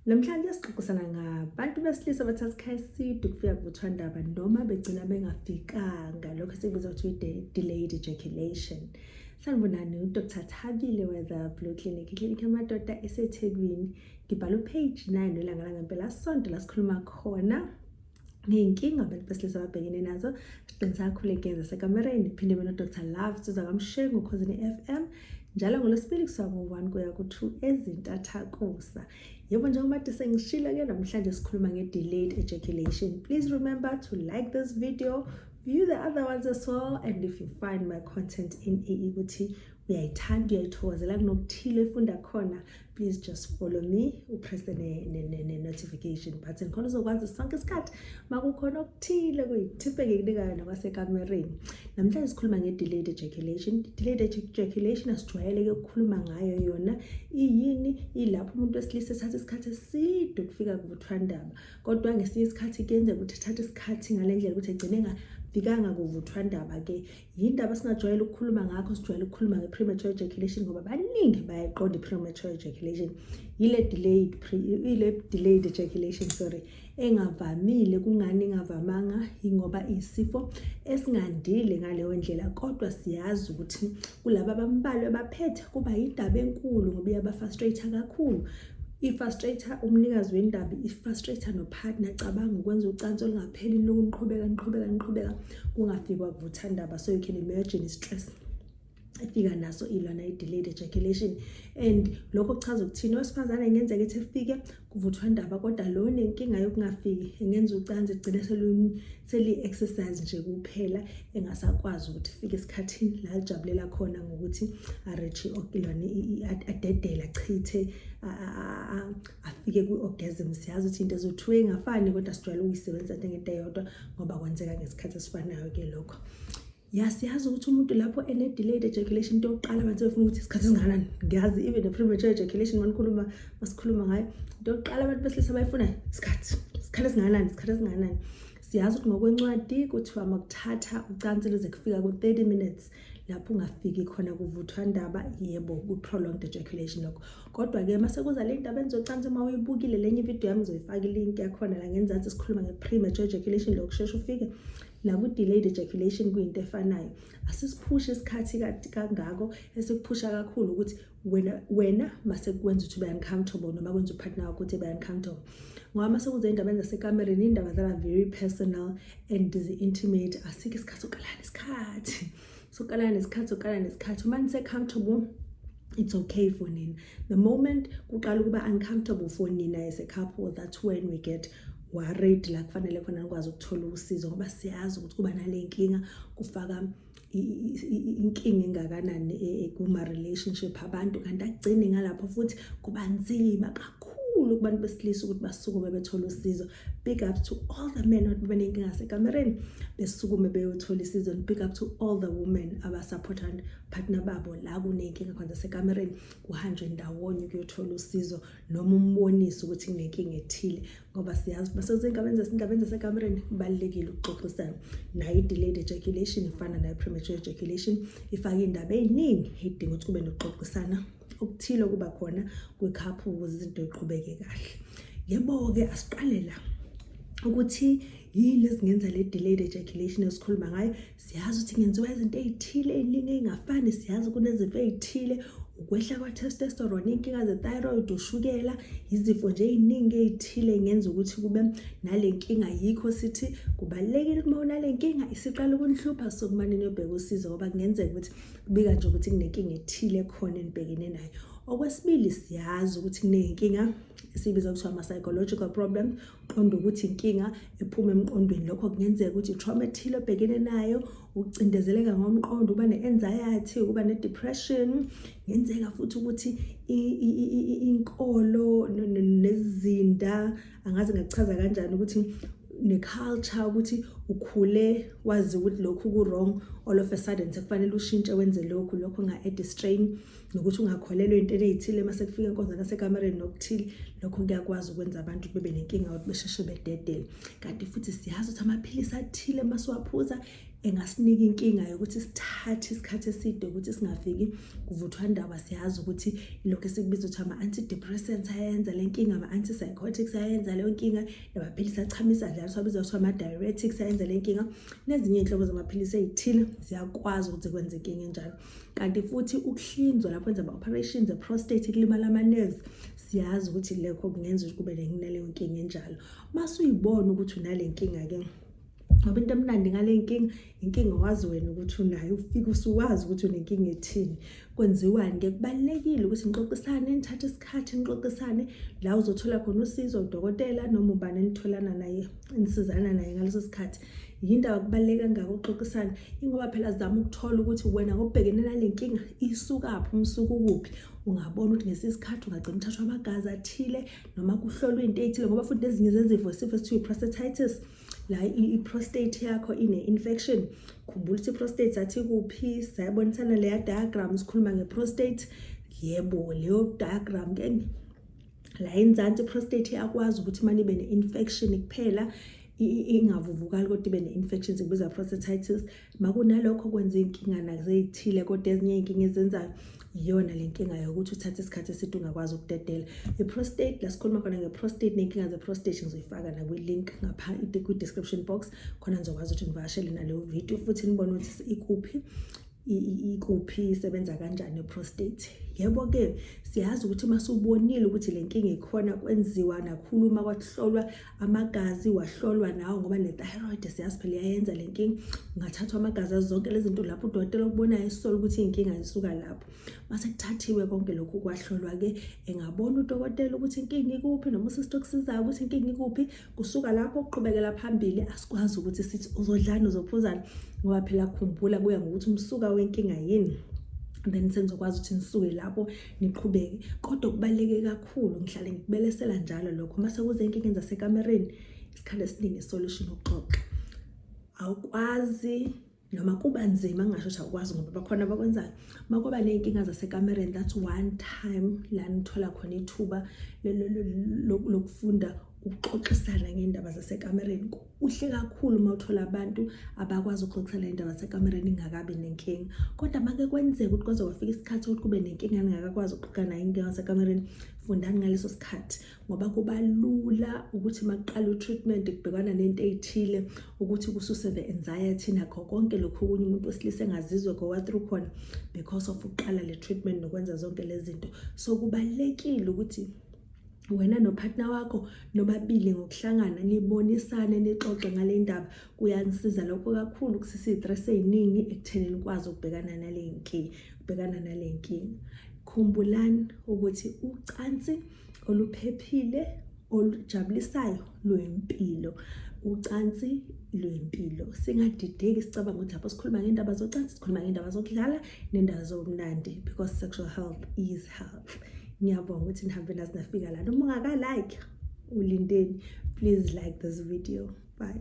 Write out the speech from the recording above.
Namhlanje sixoxisana ngabantu besilisa abathatha isikhathi eside ukufika kuvuthwandaba noma begcina bengafikanga, lokho esikubiza ukuthi i-delayed ejaculation. Sanibonani, uDr Thabile we-The Blue Clinic, iklinikhi yamadoda eseThekwini. Ngibhala u-page 9 welanga langempela sonto la sikhuluma khona ngey'nkinga abantu besilisa ababhekene nazo. Siqinisa kakhulu iy'nkinga zasekamereni. Phinde beno-Dr Love Suza kaMshengu Khozini FM njalo ngoLwesibili kusuka ngo-1 kuya ku-2 ezintathakusa. Yebo, njengoba kade sengishilo-ke, namhlanje sikhuluma nge-delayed ejaculation. Please remember to like this video, view the other ones as well, and if you find my content in ukuthi uyayithanda, uyayithokozela, kunokuthile efunda khona, please just follow me, u-press ne-notification button khona uzokwazi sonke isikhathi makukhona okuthile kuyi-tip engikunikayo nakwasekamereni. Namhlanje sikhuluma nge-delayed ejaculation. Delayed ejaculation asijwayeleke ukukhuluma ngayo. Yona iyini? Ilapho umuntu wesilisa ethatha isikhathi eside ukufika kuvuthwandaba, kodwa ngesinye isikhathi kuyenzeka ukuthi ethathe isikhathi ngale ndlela ukuthi egcine engafikanga kuvuthwandaba-ke. Yindaba singajwayele ukukhuluma ngakho. Sijwayele ukukhuluma nge-premature ejaculation ngoba baningi bayayiqonda i-premature ejaculation. Yile delayed ejaculation, sorry, engavamile. Kungani ingavamanga? Ingoba isifo esingandile ngaleyo ndlela, kodwa siyazi ukuthi kulaba abambalwa abaphethe kuba yindaba enkulu ngoba iyaba-frustrate kakhulu, i-frustrate umnikazi wendaba, i-frustrate no-partner. Cabanga ukwenza ucansi olungapheli, lokhu niqhubeka, niqhubeka, niqhubeka, kungafikwa kuvuthandaba. So you can imagine i-stress efika naso ilona i-delayed ejaculation. And lokho kuchaza ukuthini? Owesifazane kungenzeka ethi efike kuvuthwa ndaba, kodwa lo nenkinga yokungafiki engenza ucansi egcine seli-exercise nje kuphela, engasakwazi ukuthi ifike esikhathini la lijabulela khona ngokuthi a-reach ilona, adedele, achithe, afike kwi-orgasm. Siyazi ukuthi into ezothiwe ingafani, kodwa sijwayele ukuyisebenzisa njengento eyodwa ngoba kwenzeka ngesikhathi esifanayo-ke lokho. Ya, siyazi ukuthi umuntu lapho ene-delayed ejaculation, into yokuqala abantu sebefuna ukuthi isikhathi esingakanani. Ngiyazi even ne-premature ejaculation, manikhuluma, masikhuluma ngayo, into yokuqala abantu besilisa bayifunayo isikhathi, isikhathi esingakanani, isikhathi esingakanani. Siyazi ukuthi ngokwencwadi kuthiwa makuthatha ucansi luze kufika ku-30 minutes lapho ungafiki khona kuvuthwa ndaba, yebo, ku-prolonged ejaculation lokho. Kodwa-ke mase kuza le ndaba enzocansi, uma uyibukile lenye ividiyo yami, ngizoyifaka i-link yakhona la ngenzansi, sikhuluma nge-premature ejaculation, lokho kusheshe ufike, naku-delayed ejaculation kuyinto efanayo. Asisiphushe isikhathi kangako. Esikuphusha kakhulu ukuthi wena mase kwenza ukuthi ube uncomfortable noma kwenza u-partner wakho ukuthi ebe uncomfortable, ngoba mase kuze indaba zasekamereni, indaba that are very personal and zi-intimate, asikho isikhathi sokuqalana isikhathi sokuqalana nesikhathi sokuqalana nesikhathi. Uma nise-comfortable, it's okay for nina. The moment kuqala ukuba uncomfortable for nina as a couple, that's when we get worried, la kufanele khona nikwazi ukuthola usizo, ngoba siyazi ukuthi kuba nale nkinga kufaka inkinga engakanani kuma-relationship abantu. Kanti akugcini ngalapho futhi, kuba nzima kakhulu kubantu besilisa ukuthi basukume bethole usizo. Big up to all the men ukuthi benenkinga sekamereni, besukume beyothola usizo, and big up to all the women aba-support partner babo la kunenkinga khona sekamereni, kuhanjwe ndawonye kuyothola usizo noma umbonise ukuthi kunenkinga ethile, ngoba siyazi basezindabeni zasekamereni kubalulekile ukuxoxisana. Nayo i-delayed ejaculation ifana nayo premature ejaculation, ifaka iy'ndaba ey'ningi edinga ukuthi kube nokuxoxisana okuthile okuba khona kwi-couple ukuze izinto ziqhubeke kahle. Yebo-ke, asiqale la ukuthi yini ezingenza le delayed ejaculation esikhuluma ngayo. Siyazi ukuthi kungenziwa izinto ey'thile ey'ningi ey'ngafani. Siyazi kunezifo ey'thile, ukwehla kwa-testosterone, iy'nkinga ze-thyroid, ushukela, izifo nje ey'ningi ey'thile ey'ngenza ukuthi kube nale nkinga. Yikho sithi kubalulekile ukuthi uma unale nkinga isiqala ukunihlupha, sokumane niyobheka usizo, ngoba kungenzeka ukuthi kubika nje ukuthi kunenkinga ethile khona enibhekene nayo. Okwesibili, siyazi ukuthi kuney'nkinga esiyibiza kuthiwa ama-psychological problem, qonda ukuthi inkinga ephuma emqondweni. Lokho kungenzeka ukuthi i-trauma ethile obhekene nayo, ukucindezeleka ngomqondo, ukuba ne-anxiety, ukuba ne-depression. Kungenzeka futhi ukuthi inkolo nezinda, angazi ngakuchaza kanjani, ukuthi ne-culture, ukuthi ukhule wazi ukuthi lokhu ku-wrong, all of a sudden sekufanele ushintshe wenze lokhu, lokho nga-add strain, nokuthi ungakholelwa ey'ntweni ey'thile mase kufika inkonzo nasekamereni nokuthile. Lokho Lokho kuyakwazi ukwenza abantu bebe nenkinga yokuthi besheshe bededele. Kanti futhi siyazi ukuthi amaphilisi athile masiwaphuza engasinika inkinga yokuthi sithathe isikhathi eside ukuthi singafiki kuvuthwa ndaba. Siyazi ukuthi lokho esikubiza ukuthi ama-antidepressants ayenza le nkinga, ama-antipsychotics ayenza leyo nkinga, namaphilisi achamisa njalo siwabiza ukuthi ama-diuretics ayenza le nkinga, nezinye iy'nhlobo zamaphilisi ey'thile ziyakwazi ukuthi kwenze inkinga enjalo. Kanti futhi ukuhlinzwa lapho wenza ama-operations e-prostate, kulimala ama-nerves, siyazi ukuthi lekho kungenza ukuthi kube naleyo nkinga enjalo. Mase uyibona ukuthi unale nkinga-ke, ngoba into emnandi ngale nkinga, inkinga wazi wena ukuthi unayo, ufike usuwazi ukuthi unenkinga ethini, kwenziwani-ke? Kubalulekile ukuthi nixoxisane, nithathe isikhathi nixoxisane la uzothola khona usizo, udokotela noma ubani enitholana naye, enisizana naye ngaleso sikhathi. Yindaba kubaluleke kangaka ukuxoxisana? Ingoba phela zama ukuthola ukuthi wena ngokubhekene nale nkinga isukaphi, umsuka ukuphi. Ungabona ukuthi ngesinye isikhathi ungagcina uthathwa amagazi athile noma kuhlolwa into ey'thile, ngoba futhi nezinye zezifo, isifo esithiwa i-prostatitis, la i-prostate yakho ine-infection. Khumbula ukuthi i-prostate sathi kuphi, sayabonisana leya diagram sikhuluma nge-prostate. Yebo, leyo diagram ke la enzansi, i-prostate iyakwazi ukuthi mane ibe ne-infection kuphela, ingavuvukali kodwa ibe ne-infection, sikubiza prostatitis. Makunalokho kwenza iy'nkinga nazey'thile, kodwa ezinye iy'nkinga ezenzayo iyona le nkinga yokuthi uthathe isikhathi eside ungakwazi ukudedela i-prostate. La sikhuluma khona nge-prostate ney'nkinga ze-prostate, ngizoyifaka nakwi-link ngapha kwi-description box khona nizokwazi ukuthi nivakashele naleyo video futhi nibone ukuthi ikuphi, isebenza kanjani i-prostate. Yebo-ke, siyazi ukuthi uma usubonile ukuthi le nkinga ikhona, kwenziwa nakhuluma, kwahlolwa amagazi, wahlolwa nawo, ngoba ne-thyroid siyazi phela iyayenza le nkinga. Ungathathwa amagazi azo zonke lezi zinto lapho udokotela okubonayo esisola ukuthi iy'nkinga zisuka lapho. Mase kuthathiwe konke lokhu kwahlolwa-ke, engabona udokotela ukuthi inkinga ikuphi noma usisito okusizayo ukuthi inkinga ikuphi. Kusuka lapho kuqhubekela phambili. Asikwazi ukuthi sithi uzodlani, uzophuzani, ngoba phela khumbula, kuya ngokuthi umsuka wenkinga yini, then senizokwazi ukuthi nisuke lapho niqhubeke. Kodwa kubaluleke kakhulu, ngihlale ngikubelesela njalo lokho, mase kuze inkinga zasekamereni, isikhathi esiningi isolution ukuxoxa. Awukwazi noma kuba nzima, ngingasho ukuthi awukwazi ngoba bakhona abakwenzayo. Uma kuba ney'nkinga zasekamereni, that's one time la nithola khona ithuba lokufunda ukuxoxisana ngey'ndaba zasekamereni. Kuhle kakhulu uma uthola abantu abakwazi ukuxoxisana ngey'ndaba zasekamereni ingakabi nenkinga. Kodwa make kwenzeka ukuthi kwaze kwafika isikhathi sokuthi kube nenkinga ningakakwazi ukuxoxa nayo inkinga zasekamereni, fundani ngaleso sikhathi, ngoba kuba lula ukuthi uma kuqala u-treatment kubhekwana nento ey'thile ukuthi kususe the anxiety nakho konke lokhu okunye umuntu wesilisa engazizwe go through khona because of ukuqala le treatment nokwenza zonke lezi zinto. So kubalulekile ukuthi wena nopartner wakho nobabili ngokuhlangana nibonisane, nixoxe ngale ndaba. Kuyanisiza lokho kakhulu kusisa iy'stress ey'ningi ekuthenini nikwazi ukubhekana nale nkinga. Khumbulani ukuthi ucansi oluphephile, olujabulisayo lwempilo, ucansi lwempilo. Singadideki sicabanga ukuthi lapho sikhuluma ngendaba zocansi sikhuluma ngendaba zokudlala nendaba zobumnandi, because sexual health is health. Ngiyabonga ukuthi nihambe nazi nafika la. Noma ungaka-like, ulindeni? Please like this video. Bye.